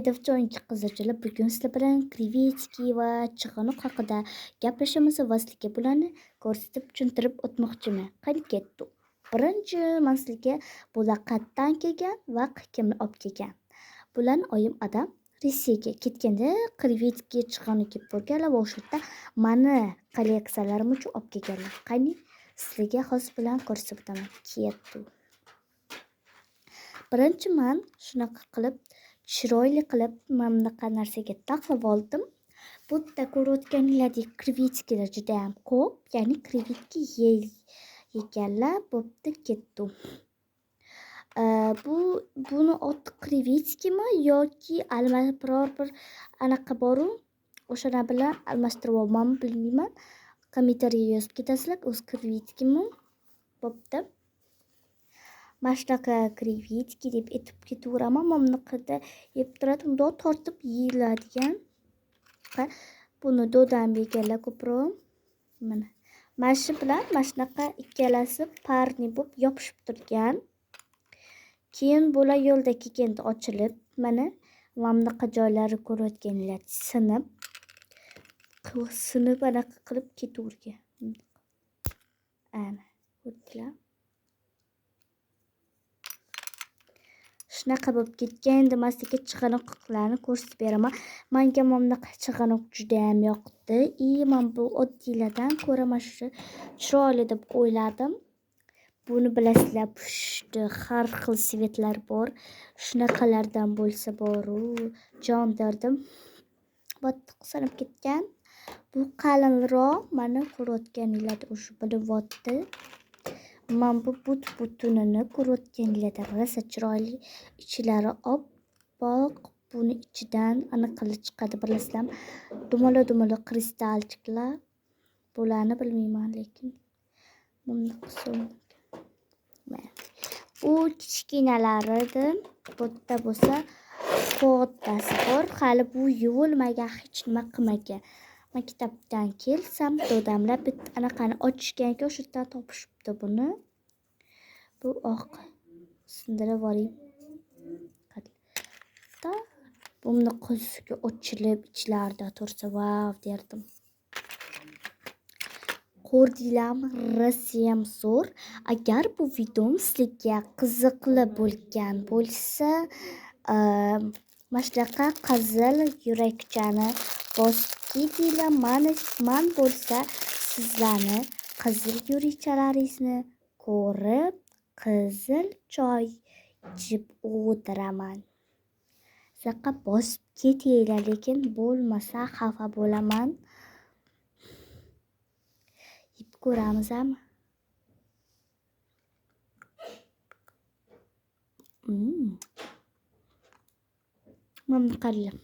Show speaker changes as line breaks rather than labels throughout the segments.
Девчонки, qizlarchalar, bugun sizlar bilan krevetki va chig'anoq haqida gaplashamiz va sizlarga bularni ko'rsatib, tushuntirib o'tmoqchiman. Qani ketdik. Birinchi man sizlarga bular qayerdan kelgan va kimni olib kelgan. Bularni oyim adam Rossiyaga ketganda krevetki, chig'anoq kelib ko'rganlar va o'sha yerda mani kolleksiyalarim uchun olib kelganlar. Qani sizlarga hozir bilan ko'rsatib o'taman. Ketdik. Birinchi man shunaqa qilib chiroyli qilib mana bunaqa narsaga taxlab oldim. Bu yerda ko'rayotganlaridek krevetkilar juda ham ko'p, ya'ni krevetki yeganlar bo'pti ketdi. Bu buni oti krevetkimi yoki biror bir anaqa boru, o'shalar bilan almashtirib olmanmi bilmayman. Kommentariyaga yozib ketasizlar, o'zi krevetkimi? Bo'pti. Mana shunaqa krevetki deb aytib ketaveraman. Mana bunaqada yeb turadi, bundoq tortib yeyiladigan. Buni dodam yeganlar ko'proq. Mana. Mana shu bilan mana shunaqa ikkalasi parni bo'lib yopishib turgan. Keyin bular yo'lda kelganda ochilib, mana mana bunaqa joylari ko'rayotganlar sinib, sinib anaqa qilib ketavergan. Ana, ko'rdinglar? Shunaqa bo'lib ketgan. Endi man sizlarga chig'anoqlarni ko'rsatib beraman. Menga mana bunaqa chig'anoq juda ham yoqdi. И men bu oddiylardan ko'ra mana shu chiroyli deb o'yladim. Buni bilasizlar, pushti har xil svetlar bor. Shunaqalardan bo'lsa boru, jon derdim. Bottiq sinib ketgan. Bu qalinroq, mana ko'rayotganinglarda o'sha bilinyapti. Man bu but-butunini ko'rayotganinglarda rosa chiroyli, ichlari oppoq, buni ichidan anaqalar chiqadi, bilasizlarmi? Dumala-dumala kristalchiklar. Bularni bilmayman, lekin bu kichkinalari edi. Bu yerda bo'lsa kattasi bor. Hali bu yuvilmagan, hech nima qilmagan. Maktabdan kelsam, dodamlar bitta anaqani ochishgan ekan, o'sha yerdan topishibdi buni. Bu oq. Sindirib oling. Buni qo'ziga ochilib ichlarida tursa, vau derdim. Ko'rdinglarmi? Rosayam zo'r. Agar bu videom sizlarga qiziqli bo'lgan bo'lsa, mana shunaqa qizil yurakchani bosib ketinglar. Man bo'lsa sizlarni qizil yurakchalaringizni ko'rib, qizil choy ichib o'tiraman. Zaqa bosib ketinglar, lekin bo'lmasa xafa bo'laman. Yeb ko'ramizmi? Mana qaranglar.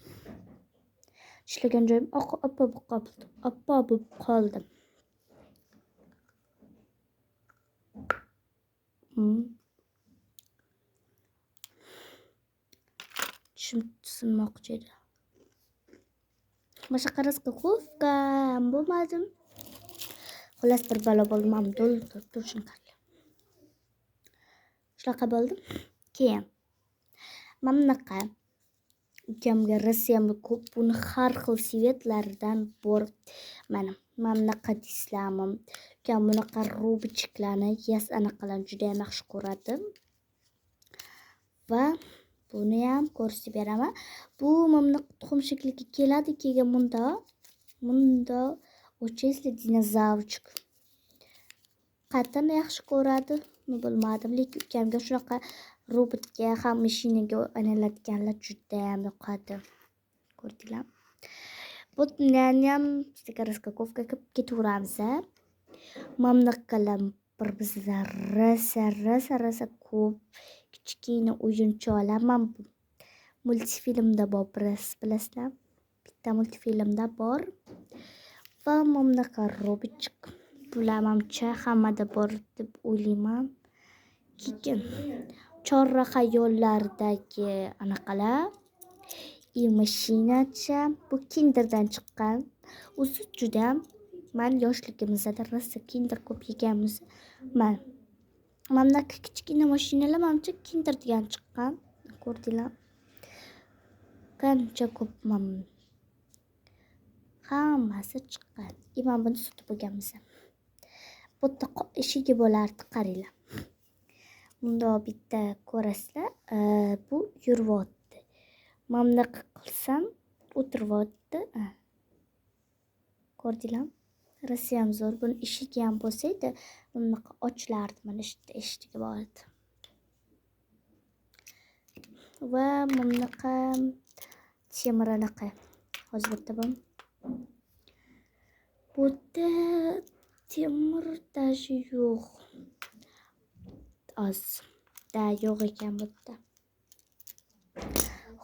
Tishlagan joyim oq oppoq bo'lib qoldi. Oppoq bo'lib qoldi. Tishim sinmoqchi edi. Boshqa raskakovka ham bo'lmadim. Xullas bir balo bo'ldi, mana to'lib turishini qaranglar. Shunaqa bo'ldi. Keyin mana bunaqa ukamga rosayam ko'p, buni har xil svetlardan bor. Mana mana bunaqa deysizlarmi? Ukam bunaqa robochiklarni, yas anaqalarni juda ham yaxshi ko'radi. Va buni ham ko'rsatib beraman. Bu mana bunaqa tuxum shakliga keladi, keyin bunda o'chasizlar dinozavrchik. Qayerdan yaxshi ko'radi, bilmadim, lekin ukamga shunaqa robotga ham mashinaga aylanadiganlar juda ham yoqadi. Ko'rdinglarmi? Bu ham sizga raskakovka qilib ketaveramiz. Mana bunaqalar bir bizda rosa rosa rosa ko'p kichkina o'yinchoqlar. Mana bu multfilmda bor, bilasizlar? Bitta multfilmda bor. Va mana bunaqa robotchik. Bular manimcha hammada bor deb o'ylayman. Keyin chorraha yo'llaridagi anaqalar, mashinacha, bu Kinderdan chiqqan. O'zi juda man yoshligimizda rosa Kinder ko'p yeganmiz. Man mana bunaqa kichkina mashinalar manimcha Kinder degan chiqqan. Ko'rdinglar? Qancha ko'p mana hammasi chiqqan. И mana buni sotib olganmiz. Bu yerda eshigi bo'lardi, qaranglar. Bundoq bitta ko'rasizlar, bu yuryapti. Mana bunaqa qilsam, o'tiryapti. Ko'rdinglarmi? Rosayam zo'r. Buni eshigi ham bo'lsa edi, bunaqa ochilardi. Mana shu yerda eshigi bor edi. Va bunaqa temir anaqa. Hozir bitta bu. Bu yerda temir даже yo'q. Oz. Да, yo'q ekan bu yerda.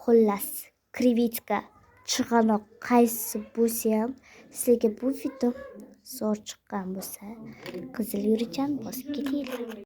Xullas, креветка, chig'anoq qaysi bo'lsa ham, sizlarga bu video zo'r chiqqan bo'lsa, qizil yurikchani bosib ketinglar.